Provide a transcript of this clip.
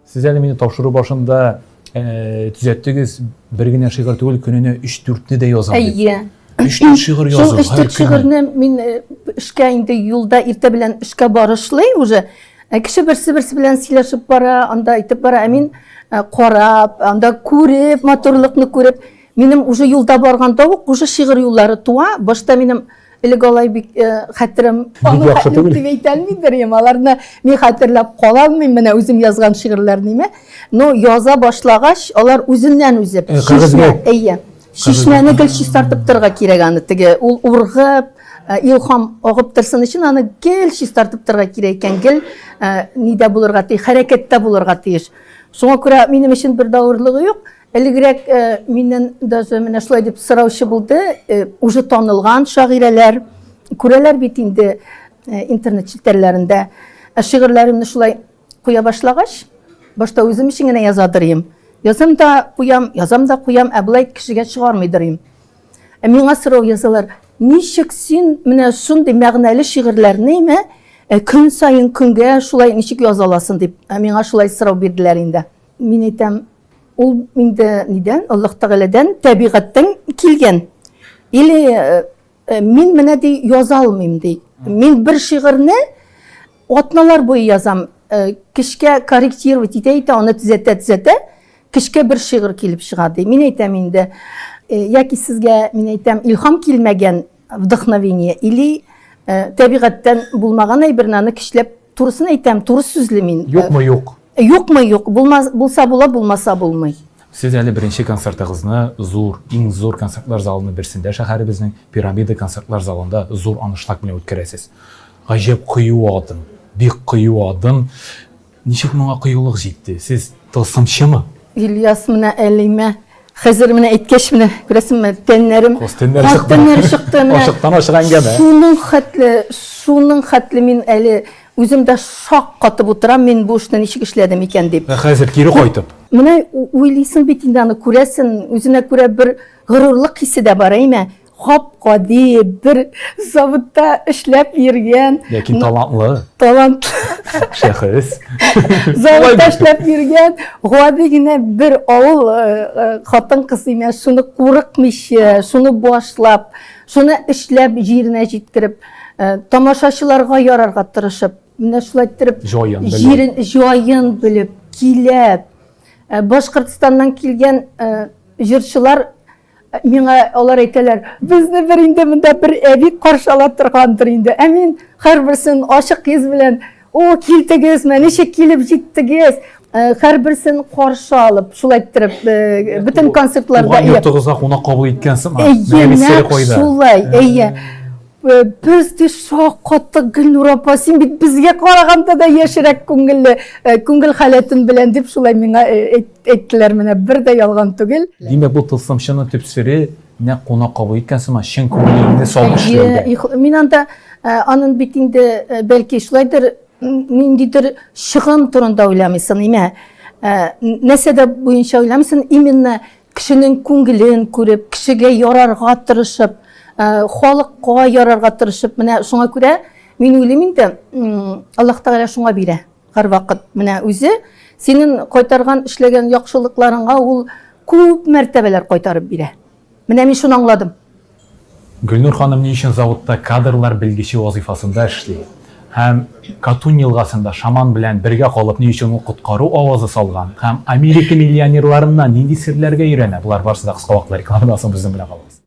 Сез әле мине тапшыру башында э, төзәттегез, бер генә шигырь түгел, көненә 3-4-не дә язам дип. Әйе. 3-4 шигырь Шул язу. 3-4 шигырьне мин э, эшкә инде юлда иртә белән эшкә барышлый уже. Э, кеше берсе берсе белән сөйләшеп бара, анда әйтеп бара. Ә мин э, карап, анда күреп, матурлыкны күреп, минем уже юлда барганда ук уже шигырь юллары туа. Башта минем элек алай бик э, хәтерем Бик яхшы түгел. дип әйтә алмыйдыр идем. Аларны мин хәтерләп кала алмыйм, менә үзем язган шигырьләрне. Но яза башлагач, алар үзеннән үзе. Э, кәгазьгә. Әйе. Чишмәне гел чистартып торырга кирәк аны теге. Ул ургып, э, илһам агып торсын өчен аны гел чистартып торырга кирәк икән. Гел э, нидә булырга тиеш, хәрәкәттә булырга тиеш. Шуңа күрә минем өчен бер дә авырлыгы юк. Элегрәк э, миннән даже менә шулай дип сораучы булды, э, уже танылган шагыйрәләр күрәләр бит инде э, интернет челтәрләрендә. Ә шигырьләремне шулай куя башлагач, башта үзем өчен генә язадыр идем. Язам да куям, язам да куям, ә болай кешегә чыгармыйдыр идем. Ә миңа сорау язалар, ничек син менә шундый мәгънәле шигырьләрне ме көн саен көнгә шулай ничек яза аласың дип, ә миңа шулай сорау бирделәр инде. Мин әйтәм, Ул инде нидән? Аллаһ Тәгаләдән, табигатьтән килгән. Или э, э, мин менә ди яза алмыйм ди. Мин бер шигырьне атналар буе язам. Э, кешкә корректировать итә итә, аны төзәтә төзәтә, кешкә бер шигырь килеп чыга ди. Мин әйтәм инде, яки сезгә мин әйтәм, илһам килмәгән вдохновение или табигатьтән булмаган әйберне аны көчләп Турысын әйтәм, туры сүзле мин. Юкмы юк? Юкмы юк. Булмас, булса була, булмаса булмый. Сез әле беренче концертыгызны зур, иң зур концертлар залының берсендә шәһәребезнең Пирамида концертлар залында зур аншлаг белән үткәрәсез. Гаҗәп кыю адым, бик кыю адым. Ничек моңа кыюлык җитте? Сез тылсымчымы? Ильяс, менә әлимә хәзер менә әйткәч менә күрәсеңме, тәннәрем Кос тәннәре чыкты. Тәннәре чыкты менә. Ашыктан ашык әңгәмә. Шуның хәтле, шуның хәтле мин әле үзем дә шак катып утырам, мин бу эшне ничек эшләдем икән дип. Ә хәзер кире кайтып. Менә уйлыйсың бит инде аны күрәсең, үзенә күрә бер горурлык хисе дә бар, әйме? Гап-гади бер заводта эшләп йөргән. Ләкин талантлы. Талантлы. Шәхес. Заводта эшләп йөргән гади генә бер авыл э, э, хатын-кыз имеш, шуны курыкмыйча, шуны башлап, шуны эшләп җиренә җиткереп, э, тамашачыларга ярарга тырышып, менә шулай иттереп җаен белеп, җирен җаен белеп, киләп, Башкортстаннан килгән җырчылар Миңа алар әйтәләр, безне бер инде монда бер әби каршы ала торгандыр инде. Ә мин һәрберсен ачык йөз белән, о, килдегезме, ничек килеп җиттегез? Э, һәрберсен каршы алып, шулай иттереп, э, бөтен концертларда. Туган йортыгызга кунак кабул иткән сыман. Әйе, нәкъ шулай, әйе. Э, без ди шаккаттык, Гөлнур апа, син бит безгә караганда да яшьрәк күңелле, күңел халәтен белән дип шулай миңа Әйттеләр менә, бер дә ялган түгел. Димәк, бу тылсымчының төп сере нәкъ кунак кабул иткән сыман чын күңелеңне салып эшләүдә. Әйе, мин анда анын бит инде бәлки шулайдыр, ниндидер чыгым турында уйламыйсың, имә. Нәрсә дә буенча уйламыйсың, именно кешенең күңелен күреп, кешегә ярарга тырышып, халыкка ярарга тырышып, менә шуңа күрә мин уйлыйм инде, Аллаһ Тәгалә шуңа бирә. Һәрвакыт менә үзе синең кайтарган, эшләгән яхшылыкларыңа ул күп мәртәбәләр кайтарып бирә. Менә мин шуны аңладым. Гөлнур ханым ни өчен заводта кадрлар белгече вазыйфасында эшли? Һәм Катунь елгасында шаман белән бергә калып ни өчен ул коткару авазы салган? Һәм Америка миллионерларыннан нинди серләргә өйрәнә? Болар барысы да кыска вакытлы рекламадан соң безнең белән калыгыз.